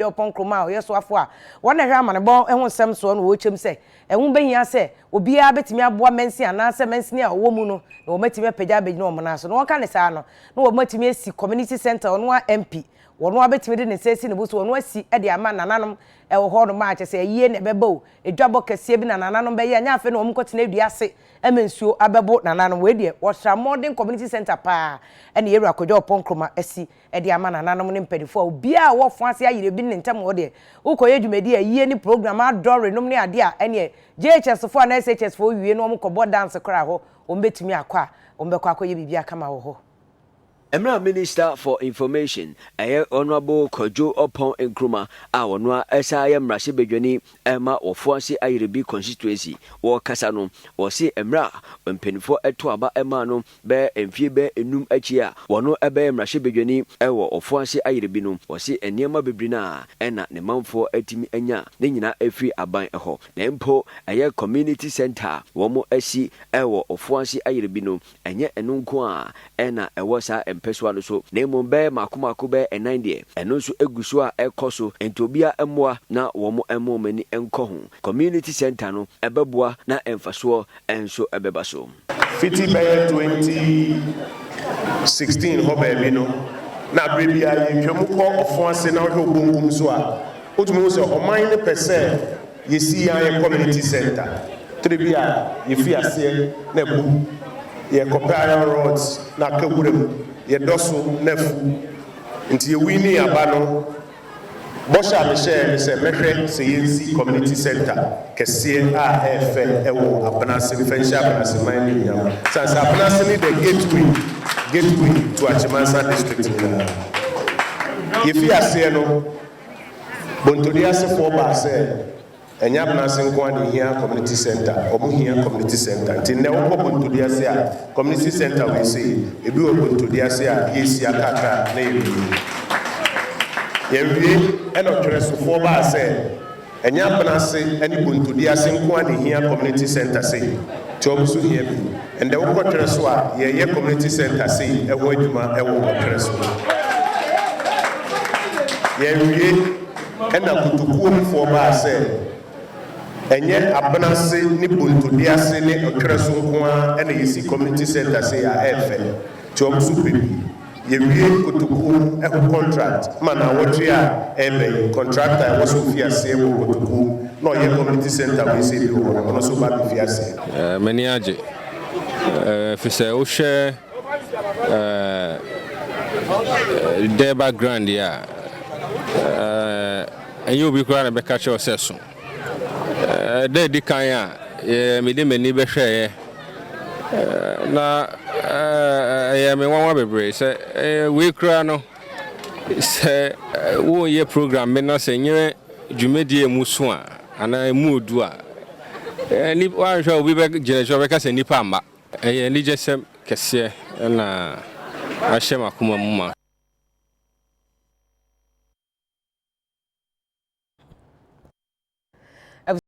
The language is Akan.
Oppong Nkrumah a ɔyɛ soafo a wɔn na ɛhwɛ amanebɔ ho nsɛm soɔ no wɔrekyɛm sɛ ɛho bɛhia sɛ obiara bɛtumi aboa mansin anaasɛ mansini a ɔwɔ mu no na wɔatumi apagya abɛgyina wɔn nan so. Na wɔka ne saa no, na wɔatumi asi community center, ɔno a MP wɔn a bɛtumi de ne nsa asi ne bo so wɔn asi de ama nananom ɛwɔ hɔ nom a kyɛ sɛ ayie na ɛbɛba o, edwabɔ kɛseɛ bi na nananom bɛyɛ, ɛnyɛ afei na wɔn nkɔtena dua ase ɛma nsuo abɛbo nananom. Wei deɛ wɔsra modern community center paa ɛne Yɛwura Kojo Oppong Nkrumah asi ɛde ama nananom ne mpanimfoɔ a obiara a wɔwɔ Ofoase Ayirebi ne ntam hɔ deɛ, wokɔyɛ dwumadi a yie ne program adɔre nom ne adeɛ a ɛneɛ JHS foɔ anaa SHS foɔ wie na wɔn kɔbɔ dance koraa hɔ, wɔn bɛtumi akɔ a wɔn bɛkɔ akɔyɛ biribi akama wɔ hɔ. Mmerɛ Minister for Information, ɛyɛ Honourable Kojo Oppong Nkrumah a ɔno a ɛsan yɛ mmarahyɛbadwani ɛma Ofoase Ayirebi Constituency, wɔrekasa no, wɔse mmerɛ a mpanimfoɔ ɛto aba ɛmaa no bɛyɛ mfie bɛyɛ 5 akyi a wɔno ɛbɛyɛ mmarahyɛbadwani ɛwɔ Ofoase Ayirebi no, wɔse nneɛma bebree no a ɛna ne manfoɔ atumi anya ne nyinaa ɛfiri aban ɛhɔ, na mpo ɛyɛ community center a wɔn asi ɛwɔ Ofoase Ayirebi no, ɛnyɛ ɛno nko a ɛna ɛwɔ saa mpɛsoa no so, na mmom bɛyɛ mako mako bɛyɛ 4 deɛ, ɛno nso egu so a ɛkɔ so, nti obiara mmoa na wɔn mmo wɔn ani nkɔ ho. Community center no ɛbɛboa na mfasoɔ nso ɛbɛba so. Fiti bɛyɛ 2016 hɔ baabi no, na abere bi a yɛtwa mu kɔ Ɔfoase na wohwɛ Obonkum so a, wotumi hu sɛ ɔman no pɛ sɛ yɛsi yɛn ayɛ community center. Tere bi a yɛfi aseɛ na ɛbu, yɛkɔpɛ iron rods na aka wura mu, yɛdɔ so na afu. Nti yɛwi ne aba no, bɔhyɛ a mehyɛɛ ne sɛ mɛhwɛ sɛ yɛnsi community center kɛseɛ a ɛɛfɛ ɛwɔ Abenase, mfɛnhyɛ Abenase man ne nyam sane sɛ Abenase ne the gateway to Akyemansa District nyinaa. Yɛfi aseɛ no, Bontodi asefoɔ baa sɛ ɛnyɛ Abenase nko a na ehia community center, ɔmo hia community center. Nti nnɛ wokɔ Bontodi ase a, community center wei sei ebi wɔ Bontodi ase a yɛsi akakra na yɛwie. Yɛnwie ɛna ɔtwerɛsofoɔ baa sɛ ɛnyɛ Abenase ne Bontodi ase nko a na ehia community center sei, nti ɔmo nso hia bi. Ɛndɛ wokɔ Twerɛ so a, yɛyɛ community center sei ɛho adwuma ɛwɔ ɔtwerɛ so. Yɛnwie ɛna Kotokuomfoɔ baa sɛ ɛnyɛ Abenase ne Bontodi ase ne ɔtwerɛ so nko a ɛna yɛsi community center sei a ɛɛfɛ, nti ɔmo nso pɛ bi. Yɛwie Kotokuom ɛho contract ma na awɔtwe a ɛɛbɛ yi, contractor ɛwɔ so ofi aseɛ wɔ Kotokuom na ɔyɛ community center wei sɛ bi wɔ hɔ no, ɔno nso ba bɛfi aseɛ. M'ani agye ɛfiri sɛ wohwɛ Durbar Ground yi a, ɛnyɛ obi koraa na bɛka kyerɛ wo sɛ so. Da edi kan a mede m'ani bɛhwɛeɛ na ɛyɛ me nwanwa bebree sɛ wei koraa no, sɛ woyɛ program bi na sɛ nyɛ dwumadie mu so a anaa emu odu a, woanhwɛ obi bɛgyina akyi ɔbɛka sɛ nnipa mma. Ɛyɛ anigyesɛm kɛseɛ na ahyɛ m'akoma mu ma.